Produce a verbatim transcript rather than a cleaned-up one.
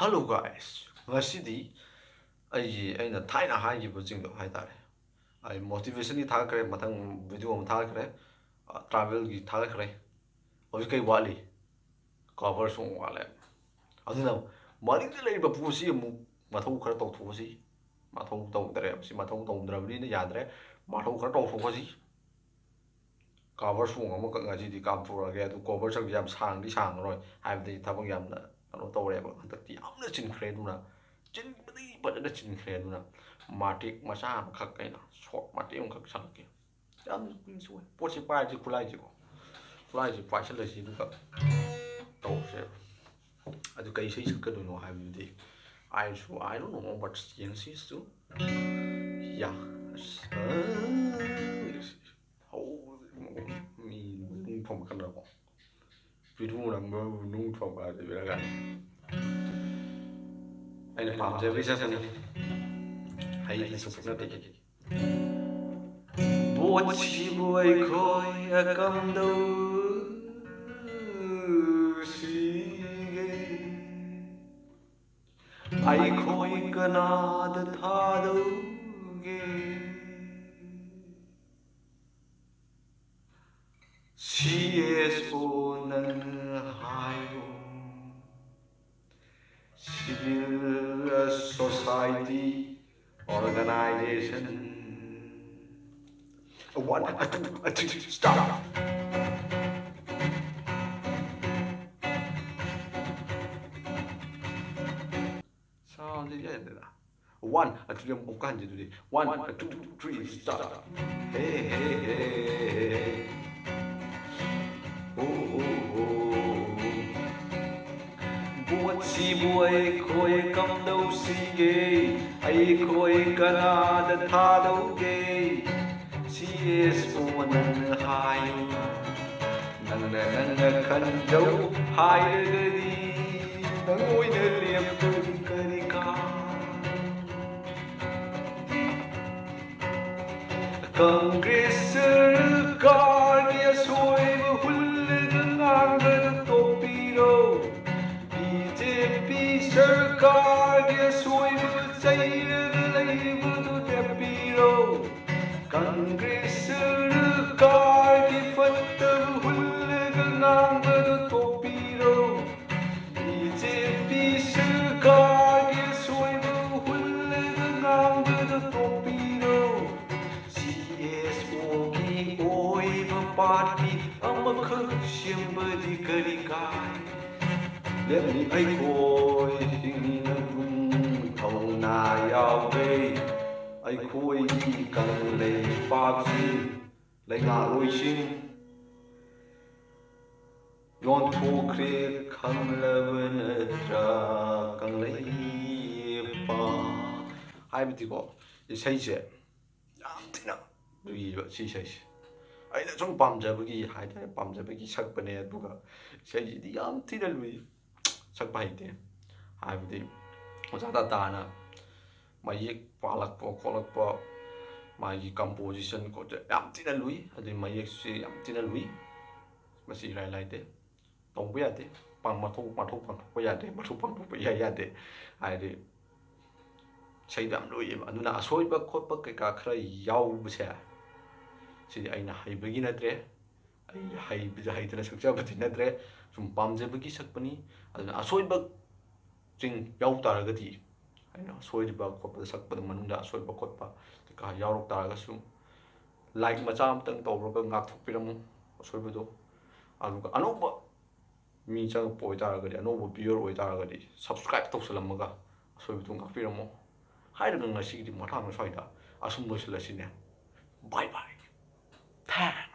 Hello guys, ꯉꯁꯤꯗꯤ ꯑꯩꯒꯤ, ꯑꯩꯅ ꯊꯥꯏꯅ ꯍꯥꯏꯈꯤꯕꯁꯤꯡꯗꯣ ꯍꯥꯏꯇꯥꯔꯦ, ꯑꯩ motivation ꯒꯤ ꯊꯥꯒꯠꯈ꯭ꯔꯦ, ꯃꯊꯪ video ꯑꯃ ꯊꯥꯒꯠꯈ꯭ꯔꯦ, travel ꯒꯤ ꯊꯥꯒꯠꯈ꯭ꯔꯦ꯫ ꯍꯧꯖꯤꯛ ꯀꯩ ꯋꯥꯠꯂꯤ? Cover song ꯋꯥꯠꯂꯦ꯫ ꯑꯗꯨꯅ ꯃꯅꯤꯡꯗ ꯂꯩꯔꯤꯕ ꯄꯣꯠꯁꯤ ꯑꯃꯨꯛ ꯃꯊꯧ ꯈꯔ ꯇꯧꯊꯣꯛꯑꯁꯤ꯫ ꯃꯊꯧ ꯇꯧꯗ꯭ꯔꯦ, ꯃꯁꯤ ꯃꯊꯧ ꯇꯧꯗ꯭ꯔꯕꯅꯤꯅ ꯌꯥꯗ꯭ꯔꯦ꯫ ꯃꯊꯧ ꯈꯔ ꯇꯧꯊꯣꯛꯑꯁꯤ꯫ Cover song ꯑꯃꯈꯛ ꯉꯁꯤꯗꯤ ꯀꯥꯞꯊꯣꯔꯛꯑꯒꯦ꯫ ꯑꯗꯨ cover song ꯁꯦ ꯌꯥꯝ ꯁꯥꯡꯗꯤ ꯁꯥꯡꯉꯔꯣꯏ, ꯍꯥꯏꯕꯗꯤ ꯊꯕꯛ ꯌꯥꯝꯅ ꯀꯩꯅꯣ ꯇꯧꯔꯦꯕ꯫ ꯍꯟꯗꯛꯇꯤ ꯌꯥꯝꯅ ꯆꯤꯟꯈ꯭ꯔꯦ꯫ ꯑꯗꯨꯅ ꯆꯤꯟꯕꯗꯤ ꯐꯖꯅ ꯆꯤꯟꯈ꯭ꯔꯦ꯫ ꯑꯗꯨꯅ ꯃꯇꯦꯛ ꯃꯆꯥ ꯑꯃꯈꯛ, ꯑꯩꯅ short ꯃꯇꯦꯛ ꯑꯃꯈꯛ ꯁꯥꯔꯛꯀꯦ꯫ ꯌꯥꯝ ꯀꯨꯏꯅ ꯁꯨꯡꯉꯣꯏ꯫ ꯄꯣꯠꯁꯦ ꯄꯥꯏꯔꯗꯤ ꯈꯨꯠꯂꯥꯏꯁꯦꯀꯣ, ꯈꯨꯠꯂꯥꯏꯁꯦ ꯄꯥꯏꯁꯜꯂꯁꯤ, ꯑꯗꯨꯒ ꯇꯧꯁꯦꯕ꯫ ꯑꯗꯨ ꯀꯩ ꯏꯁꯩ ꯁꯛꯀꯗꯣꯏꯅꯣ ꯍꯥꯏꯕꯗꯨꯗꯤ ꯑꯩꯁꯨ, I don't know, but ꯌꯦꯡꯁꯤ꯫ ꯌꯥ꯫ ꯑꯁ, ꯑ, ꯍꯧ-, ꯃꯤ ꯅꯨꯡ ꯊꯣꯝꯃꯛꯀꯗ꯭ꯔꯥꯀꯣ? ꯄꯤꯔꯨ ꯅꯝꯕ ꯅꯨꯡ ꯊꯣꯝꯕ ꯍꯥꯏꯗꯤ ꯕꯦꯔꯥ ꯀꯥꯏ꯫ ꯑꯩꯅ ꯄꯥꯝꯖꯕ ꯏꯁꯩ ꯑꯃꯅꯤ꯫ ꯑꯩꯒꯤ ꯁꯨꯛ ꯅꯠꯇꯦ꯫ ꯕꯣꯠꯁꯤꯕꯨ ꯑꯩꯈꯣꯏ ꯀꯝꯗꯧꯁꯤꯒꯦ? ꯑꯩꯈꯣꯏ ꯀꯅꯥꯗ ꯊꯥꯗꯧꯒꯦ? CSO ꯅꯪ ꯍꯥꯏꯌꯣ꯫ Civil Society Organization. A one, a two, a three, start. Sound ꯁꯤ ꯌꯥꯏꯗꯅ꯫ One, a two, ꯑꯃꯨꯛꯀ ꯍꯟꯖꯤꯜꯂꯨꯗꯤ꯫ One, a two, three, start. Hey, hey, hey, hey, hey. Oh, oh, oh, oh. ꯚꯣꯠꯁꯤꯕꯨ ꯑꯩꯈꯣꯏ ꯀꯝꯗꯧꯁꯤꯒꯦ? ꯑꯩꯈꯣꯏ ꯀꯅꯥꯗ ꯊꯥꯗꯧꯒꯦ? CSO ꯅꯪ ꯍꯥꯏꯌꯨ꯫ ꯅꯪꯅ, ꯅꯪꯅ ꯈꯟꯖꯧ ꯍꯥꯏꯔꯒꯗꯤ ꯅꯪ ꯑꯣꯏꯅ ꯂꯦꯞꯄꯗꯤ ꯀꯔꯤ ꯀꯥꯏ? ꯀꯪꯒ꯭ꯔꯦꯁ ꯁꯔꯀꯥꯔꯒꯤ ꯑꯁꯣꯏꯕ ꯍꯨꯜꯂꯒ ꯉꯥꯡꯕꯗꯨ ꯇꯣꯛꯄꯤꯔꯣ꯫ BJP ꯁꯔꯀꯥꯔꯒꯤ ꯑꯁꯣꯏꯕ ꯆꯩꯔꯒ ꯂꯩꯕꯗꯨ ꯂꯦꯞꯄꯤꯔꯣ꯫ ꯀꯪꯒ꯭ꯔꯦꯁ ꯁꯔꯀꯥꯔꯒꯤ ꯐꯠꯇꯕ ꯍꯨꯜꯂꯒ ꯉꯥꯡꯕꯗꯨ ꯇꯣꯛꯄꯤꯔꯣ꯫ ꯕꯤ ꯖꯦ ꯄꯤ ꯁꯔꯀꯥꯔꯒꯤ ꯑꯁꯣꯏꯕ ꯍꯨꯜꯂꯒ ꯉꯥꯡꯕꯗꯨ ꯇꯣꯛꯄꯤꯔꯣ꯫ ꯁꯤ ꯑꯦꯁ ꯑꯣꯒꯤ ꯑꯣꯏꯕ ꯄꯥꯔꯇꯤ ꯑꯃꯈꯛ ꯁꯦꯝꯕꯗꯤ ꯀꯔꯤ ꯀꯥꯏ? ꯂꯦꯞꯅꯤ ꯑꯩꯈꯣꯏ ꯍꯤꯡꯅꯕꯨ ꯊꯧꯅꯥ ꯌꯥꯎꯔꯦ꯫ ꯑꯩꯈꯣꯏꯒꯤ ꯀꯪꯂꯩꯄꯥꯛꯁꯤ ꯂꯩꯉꯥꯛꯂꯣꯏꯁꯤꯡ ꯌꯣꯟꯊꯣꯛꯈ꯭ꯔꯦ ꯈꯪꯂꯕ ꯅꯠꯇ꯭ꯔꯥ ꯀꯪꯂꯩꯄꯥꯛ? ꯍꯥꯏꯕꯗꯤꯀꯣ, ꯏꯁꯩꯁꯦ ꯌꯥꯝ ꯊꯤꯅ ꯂꯨꯏꯌꯦꯕ ꯁꯤ ꯏꯁꯩꯁꯦ꯫ ꯑꯩꯅ ꯁꯨꯝ ꯄꯥꯝꯖꯕꯒꯤ ꯍꯥꯏꯇꯥꯔꯦ, ꯄꯥꯝꯖꯕꯒꯤ ꯁꯛꯄꯅꯦ꯫ ꯑꯗꯨꯒ ꯏꯁꯩꯁꯤꯗꯤ ꯌꯥꯝ ꯊꯤꯅ ꯂꯨꯏ, ꯁꯛꯄ ꯍꯩꯇꯦ꯫ ꯍꯥꯏꯕꯗꯤ ꯑꯣꯖꯥ ꯇꯥꯇꯥꯅ ꯃꯌꯦꯛ ꯄꯥꯜꯂꯛꯄ ꯈꯣꯠꯂꯛꯄ, ꯃꯥꯒꯤ ꯀꯝꯄꯣꯖꯤꯁꯟ ꯈꯣꯠꯁꯦ ꯌꯥꯝ ꯊꯤꯅ ꯂꯨꯏ꯫ ꯑꯗꯨꯒꯤ ꯃꯌꯦꯛꯁꯦ ꯌꯥꯝ ꯊꯤꯅ ꯂꯨꯏ꯫ ꯃꯁꯤ ꯏꯔꯥꯏ ꯂꯥꯏꯗꯦ, ꯇꯧꯕ ꯌꯥꯗꯦ꯫ ꯄꯥꯡ-, ꯃꯊꯧ, ꯃꯊꯧ ꯄꯥꯡꯊꯣꯛꯄ ꯌꯥꯗꯦ, ꯃꯊꯧ ꯄꯥꯡꯊꯣꯛꯄ ꯏꯌꯥ ꯌꯥꯗꯦ꯫ ꯍꯥꯏꯗꯤ ꯏꯁꯩꯗꯣ ꯌꯥꯝ ꯂꯨꯏꯌꯦꯕ꯫ ꯑꯗꯨꯅ ꯑꯁꯣꯏꯕ ꯈꯣꯠꯄ ꯀꯩꯀꯥ ꯈꯔ ꯌꯥꯎꯕꯁꯦ, ꯁꯤꯗꯤ ꯑꯩꯅ ꯍꯩꯕꯒꯤ ꯅꯠꯇ꯭ꯔꯦ, ꯑꯩ ꯍꯩꯕ-, ꯍꯩꯇꯅ ꯁꯛꯆꯕꯗꯤ ꯅꯠꯇ꯭ꯔꯦ, ꯁꯨꯝ ꯄꯥꯝꯖꯕꯒꯤ ꯁꯛꯄꯅꯤ꯫ ꯑꯗꯨꯅ ꯑꯁꯣꯏꯕꯁꯤꯡ ꯌꯥꯎ ꯇꯥꯔꯒꯗꯤ, ꯑꯩꯅ ꯁꯣꯏꯔꯤꯕ ꯈꯣꯠꯄꯗ, ꯁꯛꯄꯗ ꯃꯅꯨꯡꯗ ꯑꯁꯣꯏꯕ ꯈꯣꯠꯄ ꯀꯩꯀꯥ ꯌꯥꯎꯔꯛ ꯇꯥꯔꯒꯁꯨ, ꯂꯥꯏꯛ ꯃꯆꯥ ꯑꯃꯇꯪ ꯇꯧꯔꯒ ꯉꯥꯛꯊꯣꯛꯄꯤꯔꯝꯃꯨ ꯑꯁꯣꯏꯕꯗꯣ꯫ ꯑꯗꯨꯒ ꯑꯅꯧꯕ ꯃꯤ ꯆꯪꯉꯛꯄ ꯑꯣꯏꯇꯥꯔꯒꯗꯤ, ꯑꯅꯧꯕ ꯚ꯭ꯌꯨꯋꯔ ꯑꯣꯏꯇꯥꯔꯒꯗꯤ, ꯁꯕꯁꯀ꯭ꯔꯥꯏꯕ ꯇꯧꯁꯜꯂꯝꯃꯒ ꯑꯁꯣꯏꯕꯗꯨ ꯉꯥꯛꯄꯤꯔꯝꯃꯣ꯫ ꯍꯥꯏꯔꯒ ꯉꯁꯤꯒꯤꯗꯤ ꯃꯇꯥꯡꯗ ꯁ꯭ꯋꯥꯏꯗ ꯑꯁꯨꯝ ꯂꯣꯏꯁꯤꯜꯂꯁꯤꯅꯦ꯫ ꯕꯥꯏ ꯕꯥꯏ꯫ ꯊꯦꯡ꯫